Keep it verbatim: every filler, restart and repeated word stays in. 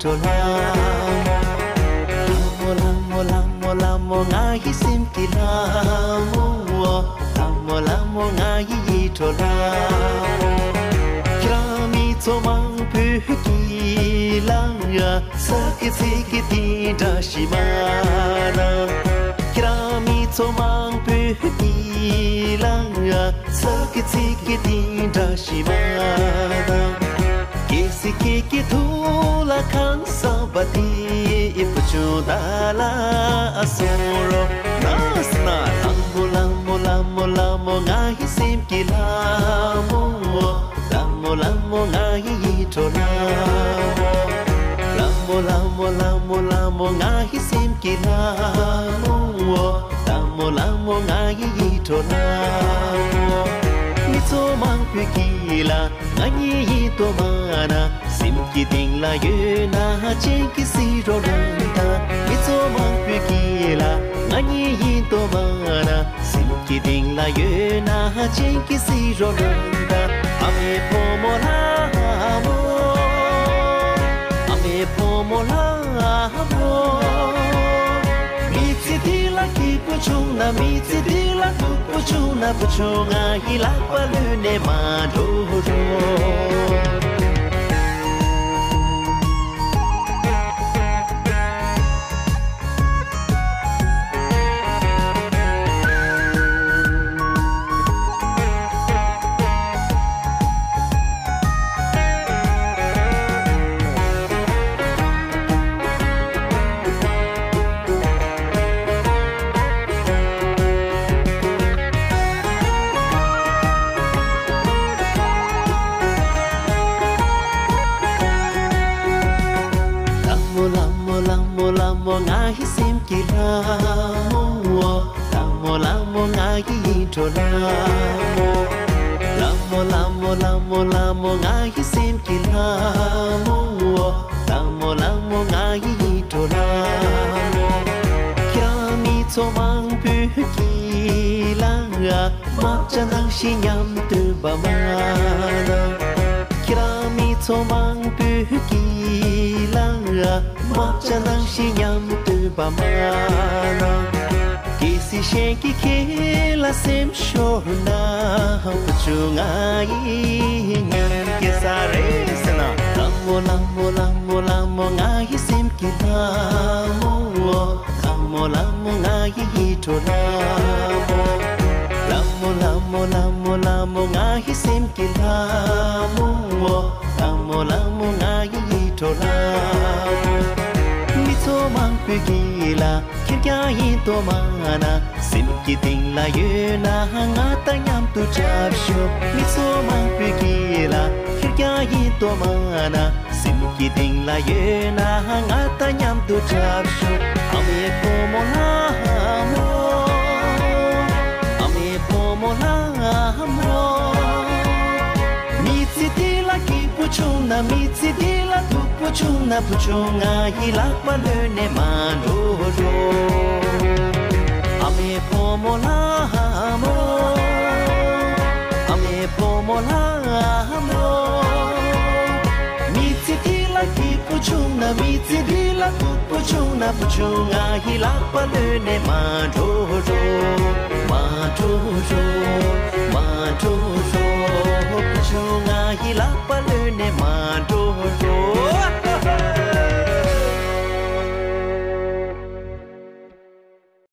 འགྲོ་ལ། ལ་མོ་ལ་མོ་ལ་མོ་ལ་མོ་ང་ཡི་སེམས་ཀྱི་ལ་མོ། ལ་མོ་ལ་མོ་ང་ཡི་ཡིད་འགྲོ་ལ། ཁྱེད་རང་མི་ཚོ་མང་པོས་ཀྱི་ལ་ཡ་ས་ཀི་ཚི་ཀི་དེ་འདྲ་ཞིག་མ་ན། ཁྱེད་རང་མི་ཚོ་མང་པོས་ཀྱི་ལ་ཡ་ས་ཀི་ཚི་ཀི་དེ་འདྲ་ཞིག་མ་ན། ཀི་སི་ཀི་ཀི་ཐུ་ལ་ཁང་ས་བ་དི་ཨི་པུ་ཆུ་ད་ལ་ཨ་སུ་རོ། ན་སི་ན་ལ་མོ་ལ་མོ་ལ་མོ་ལ་མོ་ང་ཡི་སེམས་ཀྱི་ལ་མོ། ལ་མོ་ལ་མོ་ང་ཡི་ཡིད་འགྲོ་ལ་མོ། ལ་མོ་ལ་མོ་ལ་མོ་ལ་མོ་ང་ཡི་སེམས་ཀྱི་ལ་མོ། ལ་མོ་ལ་མོ་ང་ཡི་ཡིད་འགྲོ་ལ་མོ། མི་ཚོ་མང་པོས་ཀྱི་ལ་ང་གཉིས་ཡིན་དོ་མ་ན། སེམས་ཀྱི་གཏིང་ལ་ཡོད་ན་ཅན་གྱི་སི་རོ་ལན་ད། མི་ཚོ་མང་པོས་ཀྱི་ལ་ང་གཉིས་ཡིན་དོ་མ་ན། སེམས་ཀྱི་གཏིང་ལ་ཡོད་ན་ཅན་གྱི་སི་རོ་ལན་ད། ཨ་མའི་བུ་མོ་ལ་མོ། ཨ་མའི་བུ་མོ་ལ་མོ། མི་ཚེ་འདི་ལ་སྐྱིད་པོ་བྱུང་ན། མི་ཚེ་འདི་ལ་སྡུག་པོ་བྱུང་ན། བུ་ཆུང་ང་ཡི་ལག་པ་ལུས་ནས་མ་འགྲོ་རོགས། ལ་མོ་ལ་མོ་ལ་མོ་ལ་མོ་ང་ཡི་སེམས་ཀྱི་ལ་མོ། ལ་མོ་ལ་མོ་ང་ཡི་ཡིད་འགྲོ་ལ་མོ། ལ་མོ་ལ་མོ་ལ་མོ་ང་ཡི་སེམས་ཀྱི་ལ་མོ། ལ་མོ་ལ་མོ་ང་ཡི་ཡིད་འགྲོ་ལ་མོ། ཁྱེད་རང་མི་ཚོ་མང་པོས་ཀྱི་ལ་ཡ་མ་བྱ་ནང་བཞིན་མཉམ་སྡོད་པ་མ་ན། ཁྱེད་རང་མི་ཚོ་མང་པོས་ཀྱི་ལ་ཡ་མ་བྱ་ནང་བཞིན་མཉམ་སྡོད་པ་མ་ན། གལ་སྲིད་གཞན་གྱིས་ཁྱེད་ལ་སེམས་ཤོར་ན། བུ་ཆུང་ང་ཡི་ཉིན་གྱི་ས་རེད་ཟེར་ན། ལ་མོ་ལ་མོ་ལ་མོ་ལ་མོ་ང་ཡི་སེམས་ཀྱི་ལ་མོ། ལ་མོ་ལ་མོ་ང་ཡི་ཡིད་འགྲོ་ལ་མོ། ལ་མོ་ལ་མོ་ལ་མོ་ལ་མོ་ང་ཡི་སེམས་ཀྱི་ལ་མོ། ལ་མོ་ལ་མོ་ང་ཡི་ཡིད་འགྲོ་ལ་མོ། མི་ཚོ་མང་པོས་ཀྱི་ལ་ཁེར་རྐྱང་ཡིན་དོ་མ་ན། སེམས་ཀྱི་གཏིང་ལ་ཡོད་ན་ང་དང་མཉམ་དུ་འཁྲབ་ཤོག་མི་ཚོ་མང་པོས་ཀྱི་ལ་ཁེར་རྐྱང་ཡིན་དོ་མ་ན། སེམས་ཀྱི་གཏིང་ལ་ཡོད་ན་ང་དང་མཉམ་དུ་འཁྲབ་ཤོག་ཨ་མའི་བུ་མོ་ལ་མོ། ཨ་མའི་བུ་མོ་ལ་མོ། མི་ཚེ་འདི་ལ་སྐྱིད་པོ་བྱུང་ན། མི་ཚེ་འདི་ལ་སྡུག་པོ་བྱུང་ན། བུ་ཆུང་ང་ཡི་ལག་པ་ལུས་ནས་མ་འགྲོ་རོགས། ཨ་མའི་བུ་མོ་ལ་མོ། ཨ་མའི་བུ་མོ་ལ་མོ། མི་ཚེ་འདི་ལ་སྐྱིད་པོ་བྱུང་ན། མི་ཚེ་འདི་ལ་སྡུག་པོ་བྱུང་ན། བུ་ཆུང་ང་ཡི་ལག་པ་ལུས་ནས་མ་འགྲོ་རོགས། མ་འགྲོ་རོགས།